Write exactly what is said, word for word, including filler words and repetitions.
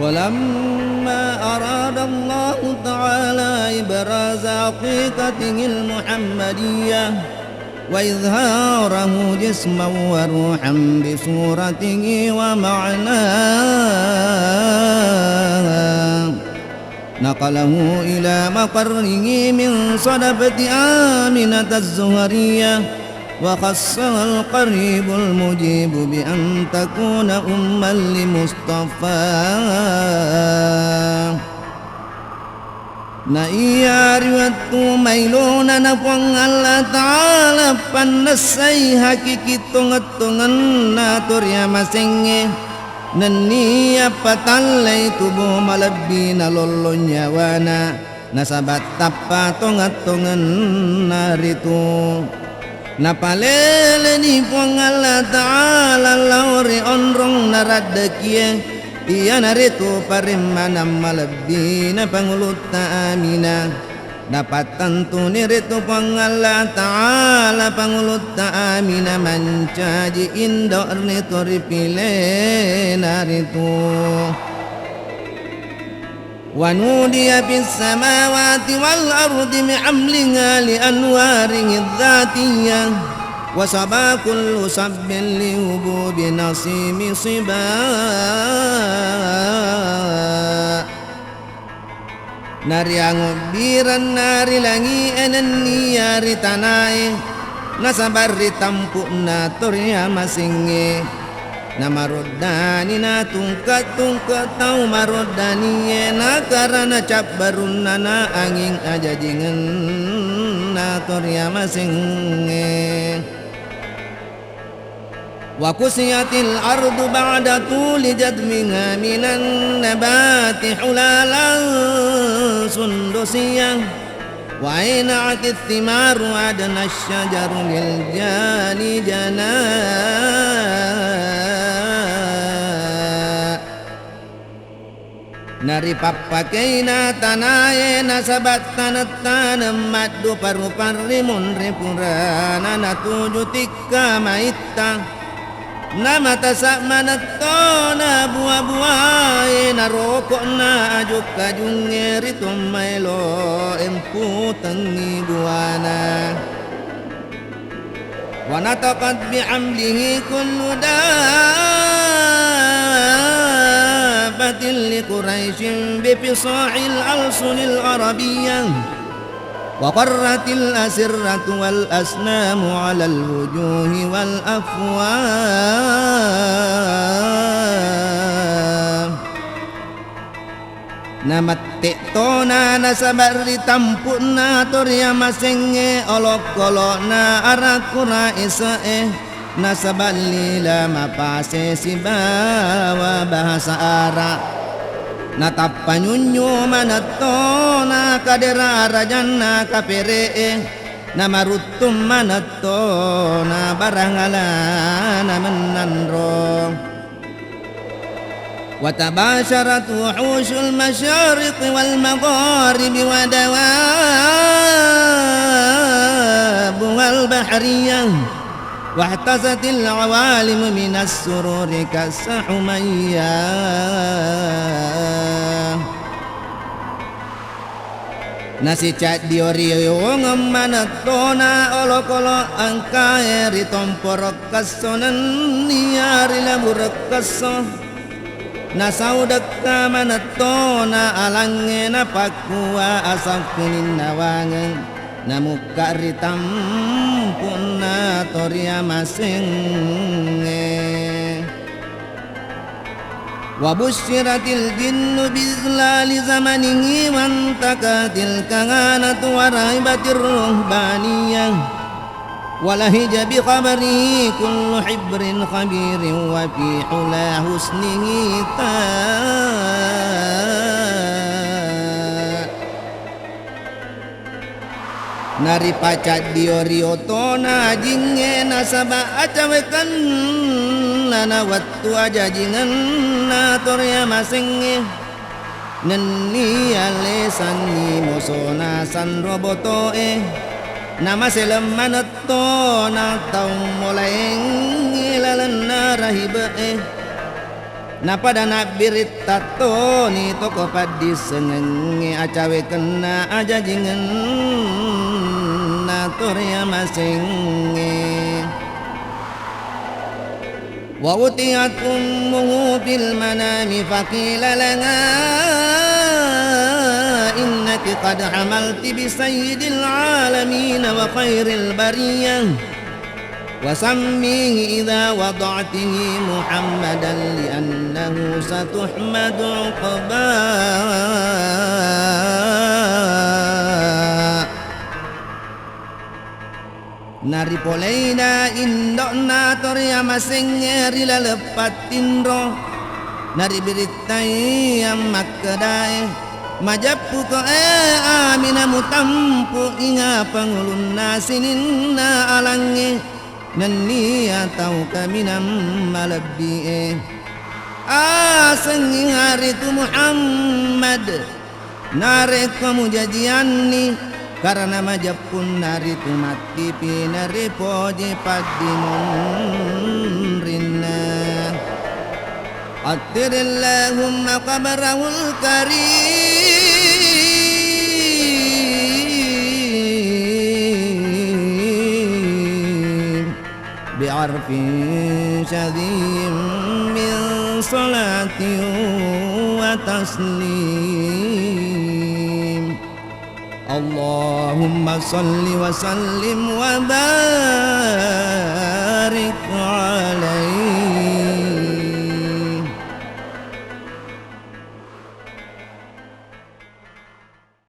ولما أراد الله تعالى إبراز عقيقته المحمدية وإظهاره جسما وروحا بصورته ومعناه، نقله إلى مقره من صدفة آمنة الزهرية، وخصها القريب المجيب بأن تكون أما لمصطفاه. Na iya ri wettu mailona na Puang Allah Ta'ala pannessai hakiki tongeng-tongenna to riamasengnge, nenniya patallai tubu malebbi nalollong nyawana, nasaba tappa tongeng-tongenna ritu. Napaleleni Puang Allah Ta'ala lao ri onrong naraddekie, iyanaritu parimmanang malebbina Pangulutta Aminah. Napattentuni ritu Puang Allah Ta'ala Pangulutta Aminah mancaji indo ritu ripilena ritu. ونودي في السماوات والأرض بحملها لأنواره الذاتية، وصبا كل صب لهبوب نسيم صبا. Nariangobbirenna ri langi'e nenniya ri tanae, nasaba ri tampu'na to riamasengnge. Namaroddani natungke-tungke tau maroddanie, nakarana cabbarunnana anging ajajingenna to riamasengnge. وكسيت الأرض بعد طول جذبها من النبات حلالا سندسيا، وأينعت الثمار وأدنى الشجر للجاني جناء. Naripappakeina tanae nasaba taneng-taneng maddupa-rupa rimunri purana natuju tikka maitta. Namatasa manettona bua-buae naroko'na aju-kajungnge ritu maelo emputengngi buana. ونطقت بحمده كل دابة لقريش بفصاح الألسن العربية، وقرت الأسرة والأصنام على الوجوه والأفواه. Namette'tona nasaba ri tampu'na to riamasengnge olokolo'na arakura ese'e, nasaba lila mapase sibawa bahasa Ara. Natappa nyunyu manettona kadera arajanna kapere'e, namaruttung manettona barangalana mennanro. وتباشرت وحوش المشارق والمغارب ودوابها البحرية، واهتزت العوالم من السرور كالسحمية. Nasicaddio-riongeng manettona olokolo engkae ri tomporokkesso nennia ri laburekkesso. Nasaudekka manettona alangnge napakkua asakkuninna wangeng, namukka ri tampu'na to riamasengnge. وبشرت الجن بإذلال زمنه وانتكهت الكهانة ورهبت الرهبانية، ولهج بخبره كل حبر خبير وفي حلى حسنه تاء. Naripacaddio-rio tona ajingnge nasaba acawekenna na wettu ajajingenna to riamasengnge. Nennia lesanni mosona sanro botoe, namaseleng manettona tau molaengnge lalenna rahibe'e. Napada nabbirittattoni toko paddissengengnge acawekenna ajajingenna toriamasengnge. وأتيت أمه في المنام فقيل لها إنك قد حملت بسيد العالمين وخير البرية وسميه إذا وضعته محمدا لأنه ستحمد عقباه. Naripoleina indo'na toriamasengnge ri laleng pattinro, naribirittai ammakkedae, majeppuko e Amina mutampu inga pangulunna sininna alangnge, nennia tau kaminang malebbi'e. Asengngi haritu Muhammad. Narekko mujajianni, karena majeppunna ritu mattipi naripoji paddimunrinna. عطر اللهم قبره الكريم بعرف شذي من صلاة وتسليم. اللهم صل وسلم وبارك عليه.